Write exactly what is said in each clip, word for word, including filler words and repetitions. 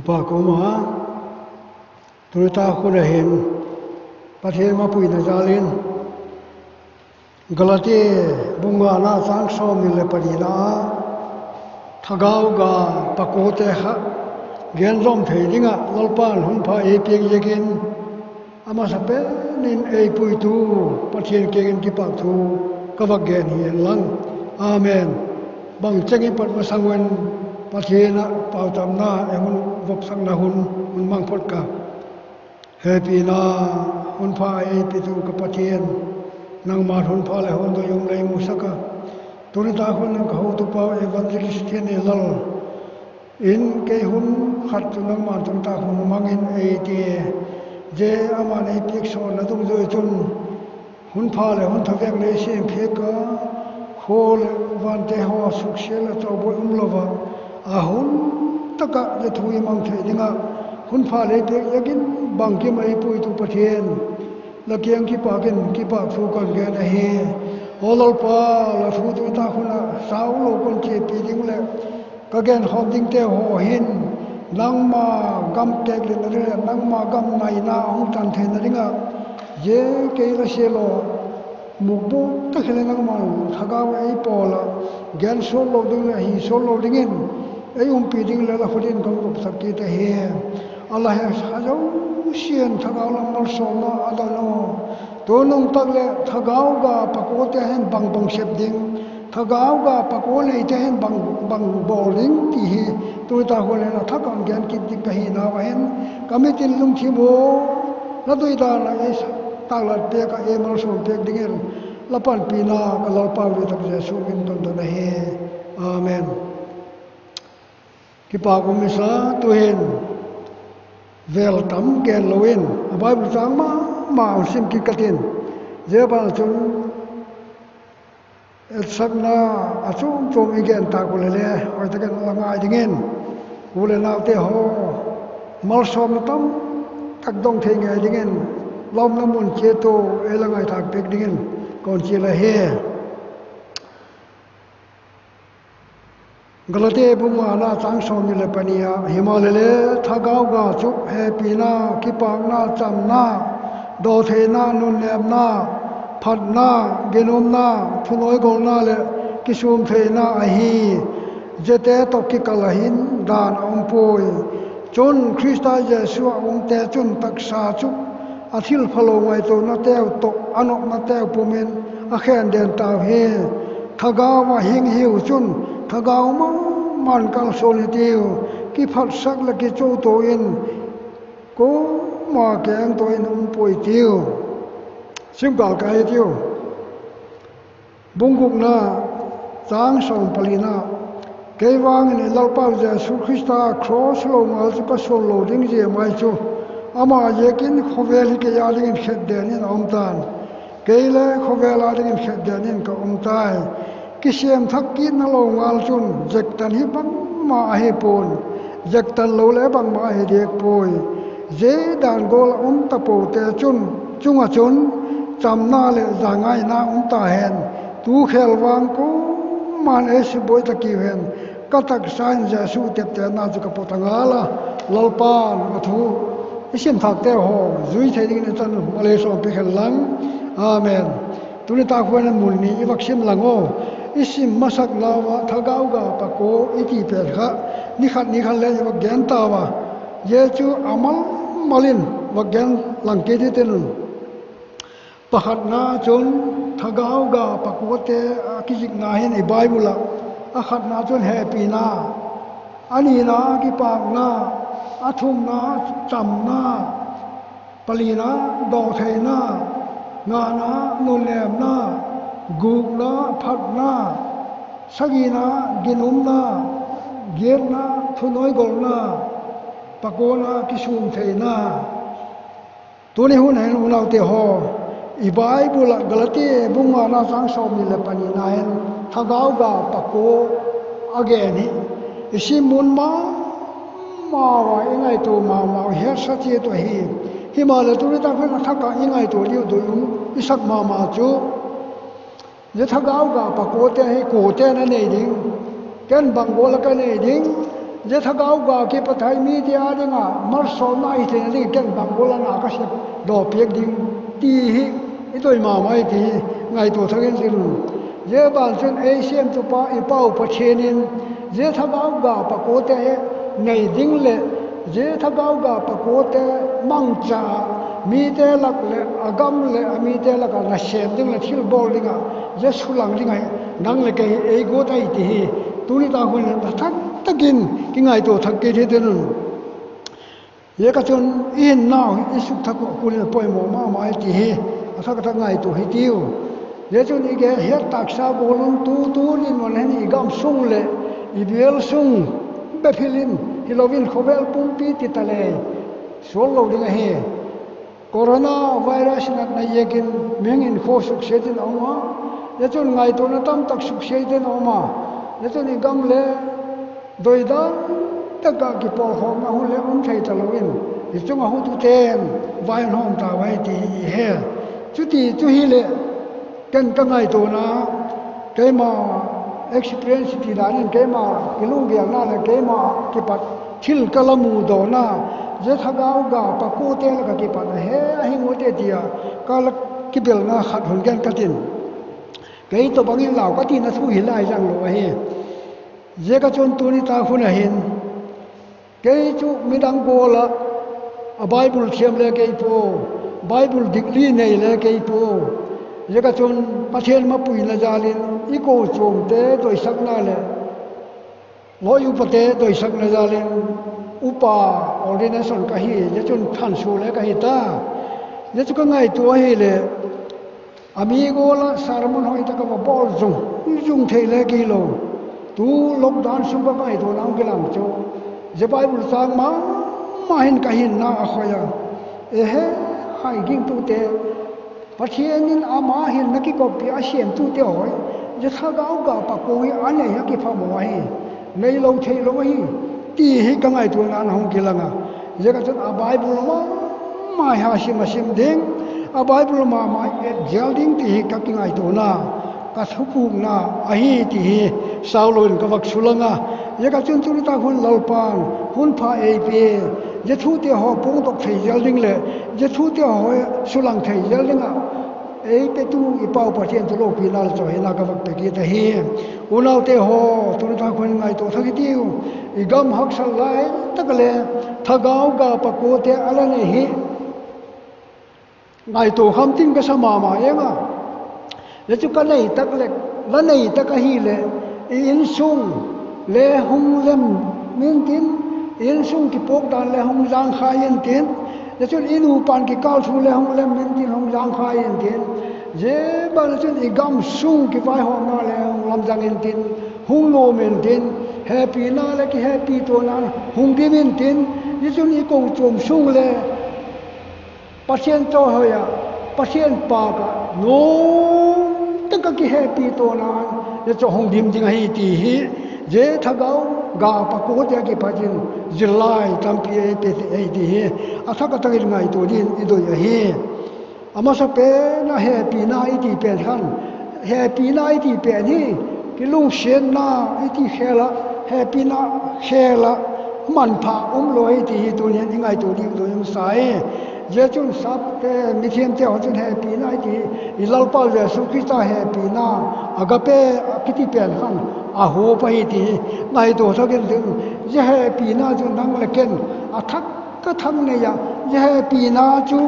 Pa kuama, tuni tak hun a hin Pathian mapuina jal in, Galati bung ngana châng sawmni leh panina ah, thagau ga pakuate kha gen zawm thei ding ah Lalpa'n hun pha ei piak ziakin, a masapen in ei puitu Pathian kiang in kipâk thu ka vak gen hi hen lang. Amen. Bangcheng i pat masang un Pathian ah pauchapna ei hun vopsakna hun hun mang phot ka. Hepina, hun pha ei pitu ka Pathian, nangma'n hun pha leh hun doi um lei musak a, tuni tak hun ka hotupa Evangelist Thianni Lal in kei hun khat chu nangma'n tuni tak hun mang in ei ti, zia ama'n ei piak sawlna dungzui chun, hun pha leh hun thavêk lei siam phiak a, khua leh vante haw suksiat leh tawboi um lo a, a hun tak ah zia thu i mang thei ding ah hun pha lei piak ziakin bangkim ei puitu Pathian, la kiang kipâk in kipâk thu kan gen ahi. Aw Lalpa, la thu tuni tak hun ah sau lo kon chiapi ding leh ka genkhawm dingte haw hin nangma gam kêkletna ding leh nangma gam naina a hung tan theina ding ah, zia kei la sia lo, mukbu tak hileh nangma'n thagau ei pawl ah, gen sual lo ding leh hi sual lo dingin ei umpi ding leh la khut in ka hun vopsak kit ahi. A la he zosia in thagau lam malsawmna a don u, tunung tak leh thagau ga pakuate hin bang bang sep ding, thagau ga pakua neite hin bang bang bawl ding ti hi, tuni tak hun hin a thak ah gen kit ding ka hinau a hin, ka mit in lungthim u, la doi dan ah ei tâklat piak ah ei malsawm piak dingin, la panpina ka Lalpau doi tak Jesu min in ka don ahi. Amen. Kipâk um i sa, tu'hin vêl tam gen lo in a Bible châng ma ma hun sim kit ka tin, zia ban chun etsakna a chuam chuam i gen tâk u leh le hoi tak in la ngai dingin, u leh naute haw, malsawmna tam tak dong thei ngei dingin, la umna mun chiat u ei la ngaithâk piak dingin ka hun chial ahi. Galati bung ngana châng sawmni leh pani ah, himaleh le thagau ga chu hepina, kipâkna, chamna, dawtheina, nunnêmna, phatna, ginumna, thunawigolna leh kisûm theina ahi. Ziate tawh kikal ah hin dan a um puai. Chun Khrista Jesu ah umte chun taksa chu a thilphalo ngaituanateu tawh a nopnateu pum in a khen den tau hi. Thagau ah hing hiu chun thagau ma ma'n kalsuan hitiu; kiphatsak leh kichotua in, kuama kengtua in um puai tiu. Sim kâl ka hitiu. Bung gukna châng sawm palina, kei vang in i Lalpau Jesu Khrista cross lo ngal chu ka suan lo ding zia mai chu, ama ziakin khawvel hi kei â dingin khetden in a um ta'n, kei le khawvel â dingin khetden in ka um tai. Kisiam thak kitna lo ngal chun zektan hi bangma ahi pua'n, zektan lo le bangma ahi diak puai. Zia dan gual ah um tapote chun, chung ah chun chamna leh zangaina um ta hen. Tu khêl vang kuama'n ei sibuai ta kiu hen. Ka taksa in Jesu teptena chu ka pawt a ngal a. Lalpa'n a thu i sim thâkte haw zui thei dingin i chan malei sawm piak hen lang. Amen. Tuni tak hun a mun ni i vak sim lang aw. I sim masaknau ah thagau ga pakua i ti pen kha ni khat ni khat le i vak gen tau a, zia chu a mal mal in vak gen lang kit i tin un. Pakhatna chun thagau ga pakuate a kizikna hin i Bible ah, a khatna chun hepina, a nina kipâkna, a thumna chamna, palina dawtheina, ngana nunnêmna, gukna phatna, sagina ginumna, giatna thunawigolna, pakuana kisûm theina. Tuni hun hin unaute haw, i Bible ah Galati bung ngana châng sawmni leh panina hin thagau ga pakua a gen hi i sim mun ma mau a, i ngaitua ma mau, hetsa chiat uh ahi. Himaleh tuni tak hin a thak ah i ngaitua diu doi um i sak ma ma chu, zia thagau ga pakuate hi kuate'n a nei ding, ken bang gual ah ka nei ding, Zia thagau ga kipat hi mite â ding ah malsawmna hi theina ding ken bang gual a na ka sep daw piak ding ti hi i doi ma mai ti hi ngaitua thak in tin. Zia ban chun ei siamtupa i Pau Pathian in zia thagau ga pakuate nei ding leh zia thagau ga pakuate mangcha ah mite lak leh a gam leh a mite lak ah nasêm ding leh thilbawl ding ah zia sulang ding ahi, nang leh kei hi ei guat ahi ti hi tuni tak hun in a thak tak in kingaitua thak kit hi tin un. Ziaka chun i hinnau hi i sukthak uh a kul in a poimaw ma ma hi ti hi a thak tak ngaitua hi tiu. Zia chun i ge het tâksa gual un tu tu dinmun hin i gam sung leh i bial sung bep hil in hilo in khawvel pumpi ti ta le sual lo ding ahi. Coronavirus natna ziakin mihing in khua suksiat in a um a, zia chun ngaituana tamtak suksiat in a um a, zia chun i gam le doidan tak ah kipawlkhawmna hun le um thei talo in, i chung ah hutute'n vaihawm tau ahi ti hi i he. Chuti chu hileh ken ka ngaituana, keima experience ti dan in keima kilunggêlna leh keima kipat thil ka la mu dawna, zia thagau ga pakuate lak ah kipat a he ahi ngal te ti a ka la kibelna khat hun gen ka tin. Kei tawhbang in lau ka tina thu hi lai zang lo ahi. Ziaka chun tuni tak hun a hin kei chu midang gual ah a Bible thiam le kei pua, Bible degree nei le kei pua. Ziaka chun Pathian mapuina jal in i kochuamte doisakna leh lawi upate doisakna jal in upa ordination ka hi, zia chun thansua le ka hi ta. Zia chu ka ngaitua ahileh a mi gual ah sermon hoi tak a va bawl zung zung thei le kilo. Tu lockdown sung ka ngaituana hung kilang chu zia Bible châng ma ma hin ka hinna a khoi a. Ehe, hai gingtute, Pathian in ama hinna kikoppi a siamtute haw hi zia thagau ga pakua hi a nei a kiphamaw ahi, neilo theilo ahi ti hi ka ngaituana a hung kilang a. Ziaka chun a Bible ma ma hi a sim a sim ding, a Bible ma ma et zel ding ti hi ka kingaituana, ka thupukna ahi ti hi saulo in ka vak sulang a. Ziaka chun tuni tak hun Lalpa'n hun pha ei pia, zia thute haw puangdok thei zel ding leh zia thute haw sulang thei zel ding ah ei petu i Pau Pathian chu lopina le chawina ka vak pe kit ahi. Unaute haw, tuni tak hun ngaitua thak i tiu. I gam haksat lai tak a le thagau ga pakuate a la nei hi ngaitua kham tin ka sa ma ma eng a. Zia chu ka nei tak leh, la nei tak ahileh, i insung le hung lem intin, i insung kipuak dan le hung zangkhai intin, zia chun i nupa'n kikâl thu le hung lem intin, hung zangkhai intin, zia ban ah chun i gam sung kivaihawmna le hung lamzang intin, hung nuam intin, hepina leh kihepituana'n hung dim intin, zia chun i kochuam sung le Pathian chawihoi ah, Pathian pâk ah nuam tak ah kihepituana'n zia chu hung dim ding ahi ti hi, zia thagau ga pakuate a kipat in zillai tampi ei pe thei ahi ti hi a thak a tak in ngaitua dingin i doi ahi. A masapen a hepina i ti pen khan, hepina i ti pen hi kilungsiatna i ti khêl ah, hepina khêl ah manpha um lo ahi ti hi tuni'n i ngaitua ding doi um sa e. Zia chun sapte, mithiamte haw chun hepina i ti, i Lalpa Jesu Khrista hepina, agape a kiti pen khan a huap ahi ti hi ngaitua thak intin, zia hepina chu nang leh ken a thak ka thak nei a, zia hepina chu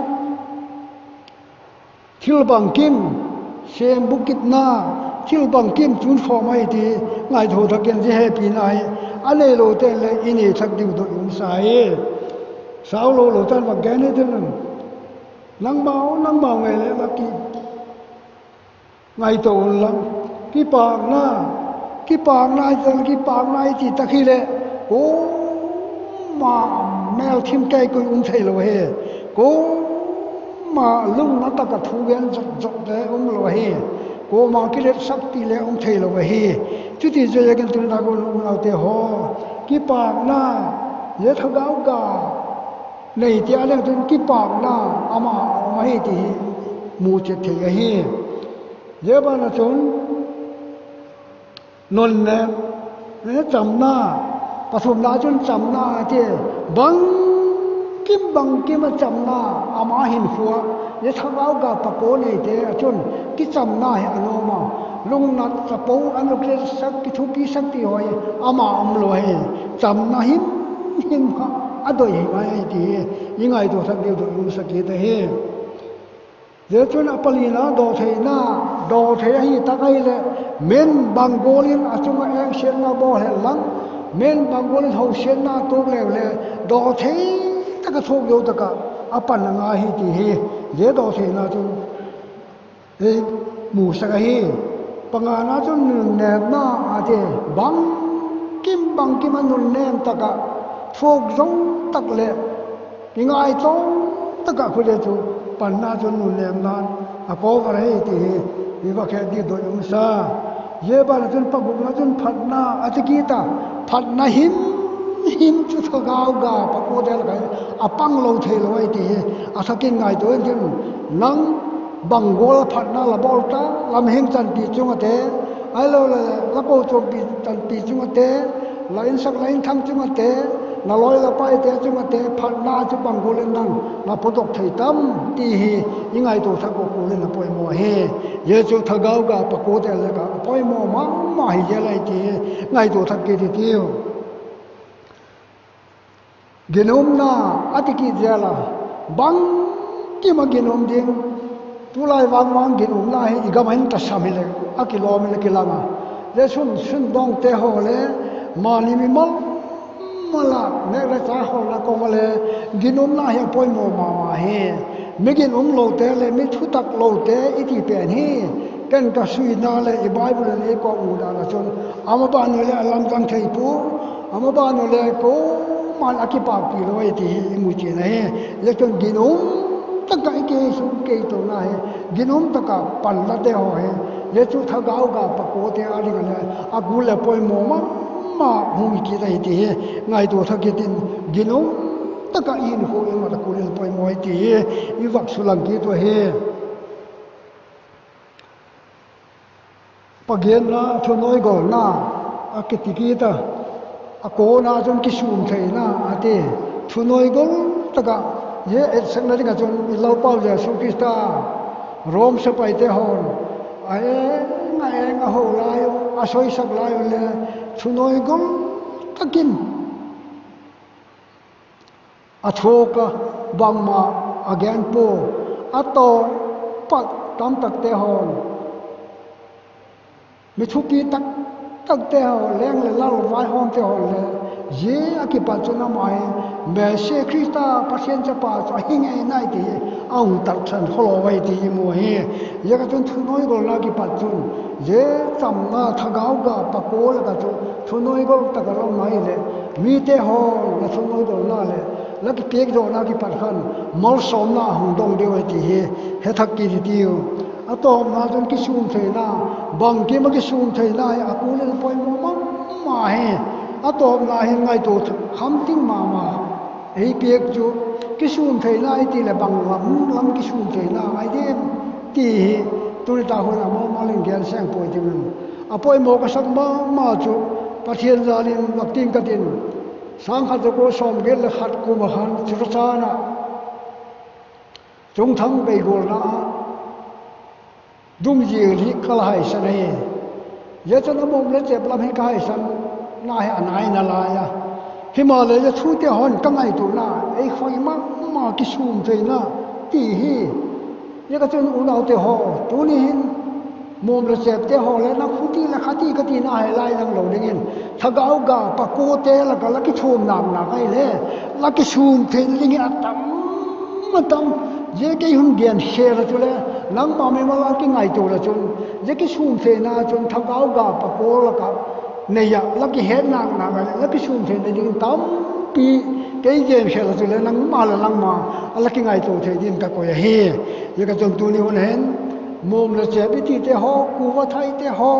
thil bangkim, sêm bukitna, thil bangkim chun khawm ahi ti ngaitua thak in zia hepina hi a neilote'n le i nei thak diu doi um sa e. Saulo lo tan vak gen i tin, nangmau nangmau ngei leh la ki ngaitua unla, kipâkna, kipâkna i ti, kipâkna i ti tak hileh, kuama mêlthim kei kui um theilo ahi, kuama lungna tak ah thu gen zot zot le umlo ahi, kuama kiletsakpi le um theilo ahi. Chuti chu ziakin tuni tak un unaute haw, kipâkna, zia thagau ga nei ti a leng chun kipâkna ama a um ahi ti hi mu chet thei ahi. Zia ban ah chun nunnem, chamna, Pathumna chun chamna a ti. Bangkim bangkim a chamna, ama hinkhua, zia thagau ga pakua neite ah chun kichamna hi a nuam a. Lungnat, chapo, a nuklesak, kithupisak ti haw hi ama umlo hi. Chamna himhim kha a doi hi mai ahi ti hi i ngaitua thak diu doi umsak kit ahi. Zia chun a palina dawtheina, dawthei ahi tak ahileh, min bang gual in a chung ah engsiatna bawl hen lang, min bang gual in hosiatna tuak leu le, dawthei tak ah thuak zo tak ah a pan a ngai hi ti hi, zia dawtheina chun ei musak ahi. Pangana chun nunnêmna a ti, bangkim bangkim a nunnêm tak ah thuak zo tak leh, kingaitawm tak ah khu le chu panna chun nunnêmna'n a cover ahi ti hi i va khet diu doi umsa. Zia ban ah chun pagukna chun phatna a ti kit a, phatna himhim chu thagau ga pakuate lak ah a panglo theilo ahi ti hi a thak in ngaitua intin, nang bang gual a phatna la bawl ta, la mihing chanpi chung ate, ahiloleh la kochuampi chanpi chung ate, la insak la inthang chung ate, la lawi la paite chung ate phatna chu bang gual in nang la pawtdok thei tam ti hi i ngaitua thak uh kul in a poimaw ahi. Zia chu thagau ga pakuate lak ah a poimaw ma ma hi zel ahi ti hi ngaitua thak kit i tiu. Ginumna a ti kit zel a, bangkim a ginum ding. Tulai vang vang ginumna hi i gam ah hin tasam hileh a kilawm in a kilang a. Zia sun sundawngte haw le, mani mimal mal a nêk le châk haw la kong a le, ginumna hi a poimaw ma ma hi. Mi ginum lote leh mi thutak lote i ti pen hi, ken ka suina leh i Bible in ei kawkmudan ah chun, a maban u leh a lamdang thei pua, a maban u le kuama'n a kipakpi lo ahi ti hi i mu chian ahi. Zia chun ginum tak ah i kei sung kei tona hi, ginum tak ah panlate haw hi, zia chu thagau ga pakuate â ding ah le a kul leh poimaw ma ma hung hi kit ahi ti hi ngaitua thak kit in, ginum tak ah i hinkhua i mat a kul in poimaw ahi ti hi i vak sulang kit uh ahi. Pagiatna, thunuaigolna a kiti kit a, a kuana chun kisûm theina a ti. Thunuaigol tak ah, zia etsakna ding ah chun i Lalpau Jesu Khrista Rom sepaite haw'n a eng a eng a ho lai u, a soisak lai u le, thunuaigol tak in a thuak a, bangma a gen pua. A tawp pat tamtakte haw'n, mi thupi tak takte haw, leng leh lal vaihawmte haw le, zia a kipat chun ama hi Messia Khrista, Pathian chapa chu ahi ngei nai ti hi a hung taksan khawlo ahi ti i mu ahi. Ziak a chun thunuaigolna kipat chun, zia chamna thagau ga pakua lak ah chu thunuaigol tak a la um ahileh, mite haw la thunuaigolna leh la kipiakdawkna kipat khan malsawmna hung dong deu ahi ti hi he thak kit i tiu. A tawpna chun kisûm theina, bangkim a kisûm theina hi a kul in poimaw ma ma hi. A tawpna hin ngaitua kham ting ma ma ei piak chu, kisûm theina i ti leh bang lam lam kisûm theina ahi diam ti hi tuni tak hun a malmal in gen seng puai ding un. A poimaw ka sak ma ma chu Pathian jal in vak ting ka tin, sâng khat za kua sawmgiat leh khat kum ah khan Churachandpur ah chungthang beigualna ah dungzui hi ka la haisan ahi. Zia chun a mawm le chep lam hi ka haisanna hi a nai nalai a. Himaleh zia thute haw'n ka ngaituana ei khoi ma ma kisûm theina ti hi. Ziak a chun unaute haw, tuni hin mawm le chepte haw leh na khuti leh khati ka tina he lai nang lo dingin, thagau ga pakuate lak ah la kithuam nak nak ahileh, la kisûm theina ding hi a tam, a tam. Zia kei hun gen khel ah chule, nangma mimal a kingaitua la chun, zia kisûm theina chun thagau ga pakua lak ah nei ah la kihet nak nak ahileh, la kisûm theina ding tampi kei gen khel ah chule nangma leh nangma a la kingaitua thei dingin ka koi ahi. Ziak a chun tuni hun hin, mawm le chep i tite haw, kuva thaite haw,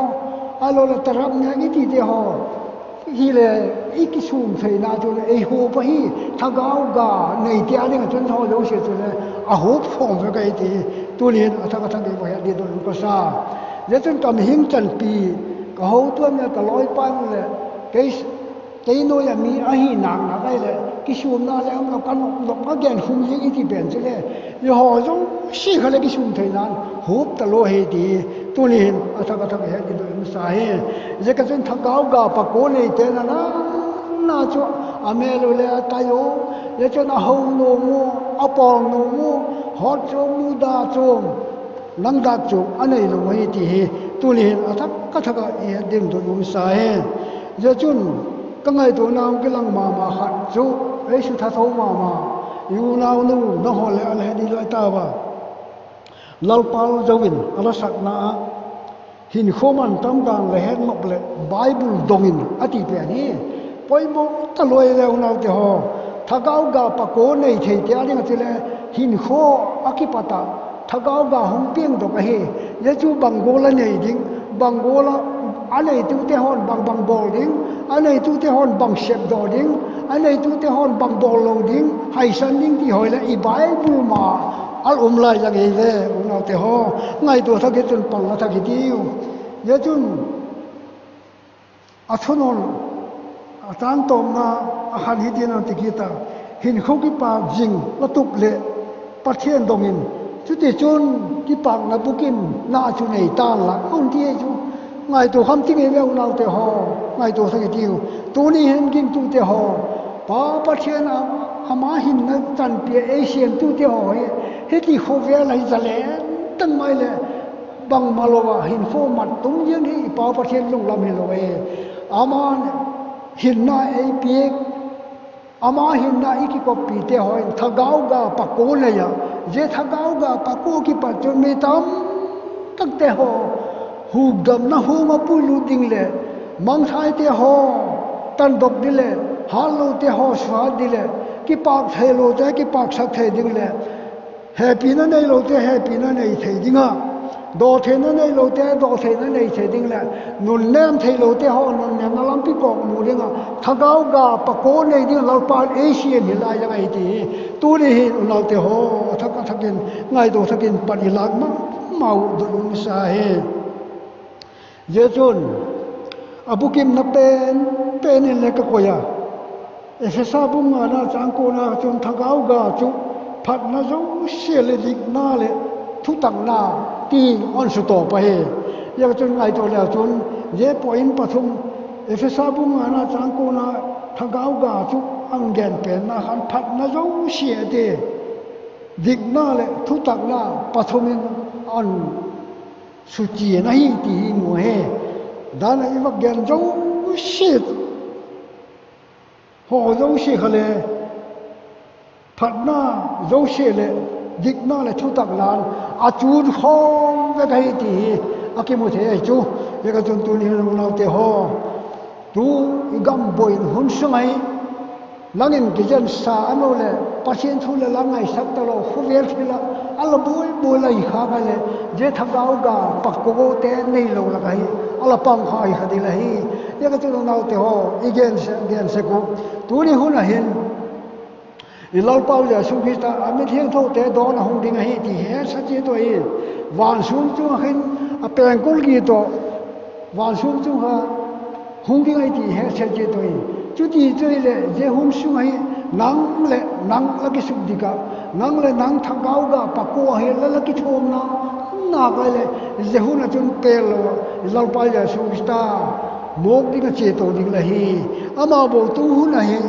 ahiloleh tarap nêk i tite haw hileh, i kisûm theina chun ei huap ahi. Thagau ga neite â ding ah chun haw zosia chule a huap khawm vek ahi ti hi tuni'n a thak a thak i va het ding doi um ka sa. Zia chun ka mihing chanpi, ka hotuanu leh ka lawipa leh kei kei nuai a mi ahi nâk nâk ahileh kisûmna le um lo, ka nop nop a genkhum zing i ti pen chule, i haw zosia kha leh kisûm theina'n hup talo hi ti tuni hin a thak a thak het i doi um sa hi. Ziaka chun thagau ga pakua neite'n a na chu a mêl u le a tai u, zia chun a ho nuam u, a pawl nuam u, hawt chuam u, da chuam, nang dak chu a neilo ahi ti hi tuni hin a thak a thak ah i het ding doi um sa hi. Zia chun ka ngaituana hung kilang ma ma khat chu, ei sutha tho ma ma, i unaunu nanghaw leh a la het ding lai tau a, Lalpau Zo in a la sakna ah, hinkhua man tam dan la het nop leh Bible dong in a ti pen hi. Poimaw talo i le unaute haw, thagau ga pakua nei theite â ding ah chule hinkhua a kipat ah thagau ga hung piangdok ahi. Zia chu bang gual a nei ding, bang gual a, a neitute haw'n bang bang bawl ding, a neitute haw'n bang sepdaw ding, a neitute haw'n bang bawl lo ding, haisan ding ti haw leh i Bible ma a um lai zang ei ve unaute haw. Ngaitua thak i chun pang a thak i tiu. Zia chun a thunuam, a châng tawpna a khan hitin a ti kit a: Hinkhua kipâk zing la tup leh Pathian dong in, chutichun kipâkna bukimna chu nei ta'n la, a hun ti ei chu. Ngaitua kham ti ngei ve unaute haw, ngaitua thak i tiu. Tuni hin gingtute haw, Pa Pathian a, ama hinna chanpi a ei siamtute haw hi, hiti khawvel ah hi zalen tak mai leh, bangma lo ah hinkhua mat tum ziang hi i Pa Pathian lunglam hilo e. Ama hinna ei piak, ama hinna i kikoppite haw in thagau ga pakua nei a, zia thagau ga pakua kipat chun mi tam takte haw hukdamna huang a puilut ding leh, mangthaite haw tandok ding leh, hâtlote haw suhat ding leh, kipâk theilote kipâksak thei ding leh, hepina neilote hepina nei thei ding a, dawtheina neilote dawtheina nei thei ding leh, nunnêm theilote haw nunnêmna lampi kawkmu ding ah thagau ga pakua nei ding Lalpa'n ei siam hi lai zang ahi ti hi tuni hin unaute haw, a thak a thak in ngaitua thak in pan i lâk ma mau doi um sa hi. Zia chun a bukimna pen pen in le ka koi a, Ephesa bung ngana châng kuana chun thagau ga chu phatna zosia leh dikna leh thutakna ti in a hun sutawp ahi. Zia chun ngaitua le chun, zia point pathum, Ephesa bung ngana châng kuana thagau ga chu a hun gen penna khan phatna zosia ti, dikna leh thutakna pathum in a hun suchian ahi ti hi mu ahi. Dan ah i vak gen zosia haw zosia kha le phatna zosia leh dikna leh thutakna'n a chun khawm vek ahi ti hi a kimu thei ahi chu. Zia ka chun tuni hin unaute haw, tu i gam buai hun sung ahi, nang in kizensa a nu leh Pathian thu leh la ngaisak talo khawvel thil ah a la buai buai lai kha ka leh, zia thagau ga pakuate neilo lak ahi a la pang kha hi kha ding ahi. Zia ka chun unaute haw, i gen sek gen sek u, tuni hun ah hin i Lalpau Jesu Khrista a mithiangthote dawn a hung ding ahi ti hetsa chiat u hi. Van sûm chung ah hin a pengkul git tawh van sûm chung kha hung ding ahi ti hetsa chiat u hi. Chuti chu hileh zia hun sung ahi, nang leh nang la kisukdik ah, nang leh nang thagau ga pakua hi la la kithuamna nâk lai leh, zia hun ah chun pel lo ah i Lalpa Jesu Khrista mawk ding a chia to ding la hi. Amau bo tu hun ahi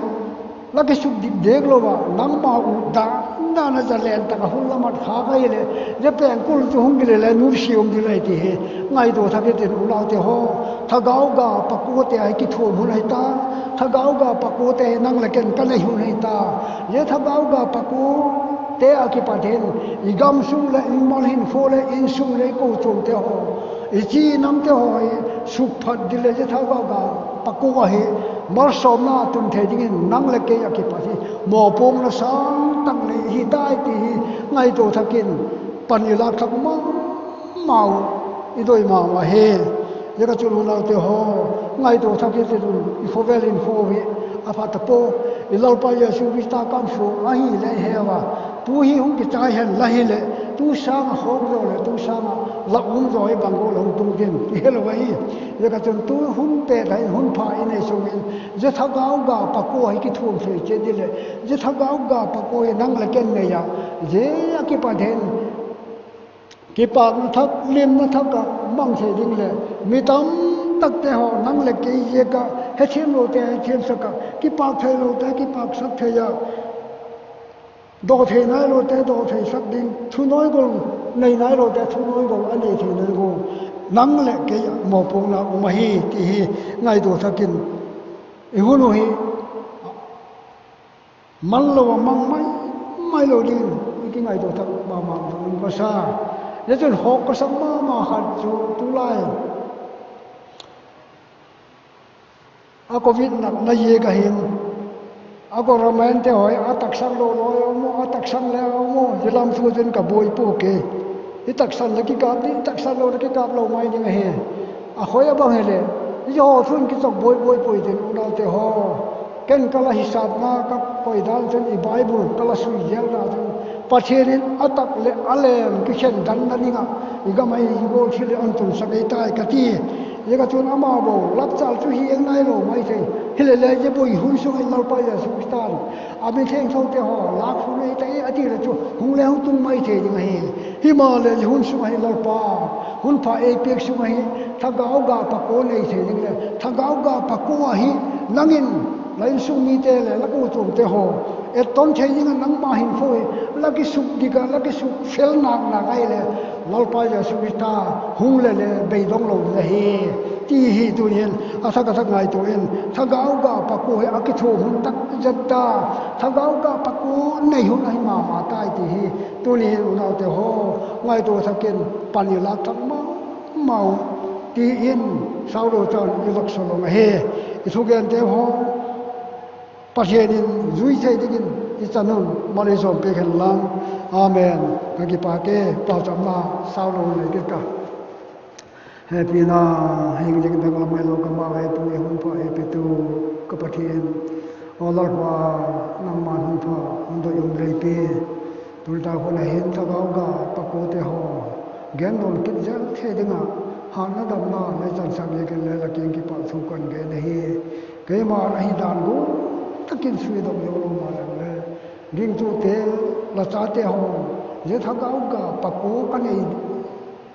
la kisukdik dek lo ah nangma u dan dan a zalen tak ah hun la mat kha ka hileh, zia pengkul chu hung gile le nusia um ding la hi ti hi ngaitua thak i tin unaute haw. Thagau ga pakuate ahi kithuam hun ahi ta, thagau ga pakuate hi nang leh ken ka nei hun ahi ta. Zia thagau ga pakuate ah kipat hin i gam sung leh i mal hinkhua leh insung leh i kochuamte haw, i chi namte haw hi sukphat ding leh zia thagau ga pakua hi malsawmna tun thei dingin nang leh kei ah kipat hi mawpuakna sâng tak nei hi tai ti hi ngaitua thak in pan i lâk thak ma mau i doi ma ma hi. Zia ka chun unaute haw, ngaitua thak i tin, i khawvel in khua hi a pha ta pua, i Lalpa Jesu Khrista kam suak ahi le heu a, Tu hi hung kichai hen la hileh, tu sâng ah khawk zaw leh tu sâng ah la um zaw hi bang gual a hung tung ding i helo ahi. Ziak ah chun tu hun pêt ah hin hun pha i nei sung in, zia thagau ga pakua hi kithuam thei chiat ding leh, zia thagau ga pakua hi nang leh ken nei ah, zia a kipat hin kipâkna thak, limna thak ah mang thei ding leh, mi tamtakte haw nang leh kei ziak ah hethiamlote hethiamsak ah, kipâk theilote kipâksak thei ah, daw thei nailote daw theisak ding, thunuai gol, nei nailote thunuai gol a nei thei nai gual, nang leh kei ah mawpuakna um ahi ti hi ngaitua thak in, i hun uh hi manlo ah mang mai, mailo dingin i kingaitua thak ma ma ding ka sa. Zia chun khawk ka sak ma ma khat chu tulai a covid natna ziak ah hin, a governmentte haw a taksang lo lo a um u, a taksang le a um u, zia lam thu chun ka buai pua kei. I taksan leh kikâp ding, i taksan lo leh kikâp lo mai ding ahi. A khoi a bang hileh, i haw thu in kichawk buai buai puai ding unaute haw. Ken ka la hisâpna ka koi dan chun i Bible ka la sui zelna chun, Pathian in a tak leh a lem kikhen danna ding ah i gam ah i gual thil leh a hun tunsak ei tai ka ti. Ziak ah chun ama bo lakchal chu hi eng nailo mai thei. Hileleh zia bui hun sung in Lalpa Jesu Khrista'n a mi thiangthote haw lâk hun ei tai a ti leh chu hung le hung tung mai thei ding ahi. Himaleh zia hun sung ah hin Lalpa, hun pha ei piak sung ah hin thagau ga pakua nei thei ding leh thagau ga pakua ahi, nang in la insung mite leh la kochuamte haw etton thei ding ah nangma hinkhua hi la kisuk dik ah, la kisuk fel nak nak ahileh, Lalpa Jesu Khrista hung le le beidong lo ding ahi, ti hi tuni'n a thak a thak ngaitua in, thagau ga pakua hi a kithuam hun tak zet ta, thagau ga pakua nei hun ahi ma ma tai ti hi tuni hin unaute haw, ngaitua thak in pan i lâk thak ma mau, ti in saulo chan i vak sawl ung ahi. I thugente haw Pathian in zui thei dingin i chan un mal ei sawmpiak hen lang. Amen. Ka kipâk e, pauchapna saulo nei kit ka. Hepina, hing ding dang lam ahilo ka mau ei pu, i hun pha ei petu ka Pathian. Aw Lalpa, nangma'n hun pha hun doi um lei pia. Tulai hun ah hin thagau ga pakuate haw gen nawn kit zel thei ding ah, hatna damna lei chansak ziakin le la kiang kipakthu kan gen ahi. Keima'n ahi dan gual tak in suidok zo lo maleng le, gingtute, la chate haw, zia thagau ga pakua ka nei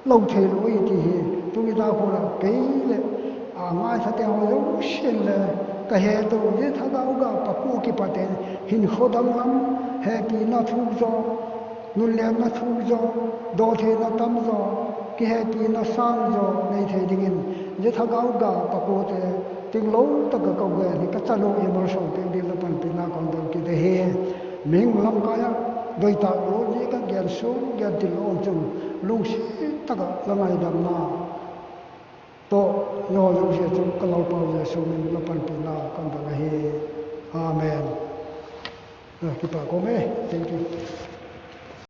lo theilo ahi ti hi tu nitâk hun ah kei leh a ngaithate haw zosia'n le ka het u, zia thagau ga pakua kipat in hinkhua dang lam hepina thuk zaw, nunlemna thuk zaw, dawtheina tam zaw, kihepina sâng zaw nei thei dingin, zia thagau ga pakuate tinglo tak ah ka gen hi ka chan u i malsawm piak dingin la panpina ka hun don kit ahi. Mihing lamkai ah doitâk lo ziak ah gen suak gen til lo um chun, lungsiat tak ah la ngaidamna tawh, zia zosia chu ka Lalpau Jesu min in la panpina ka hun don ahi. Amen. Kipâk um e. Thank you.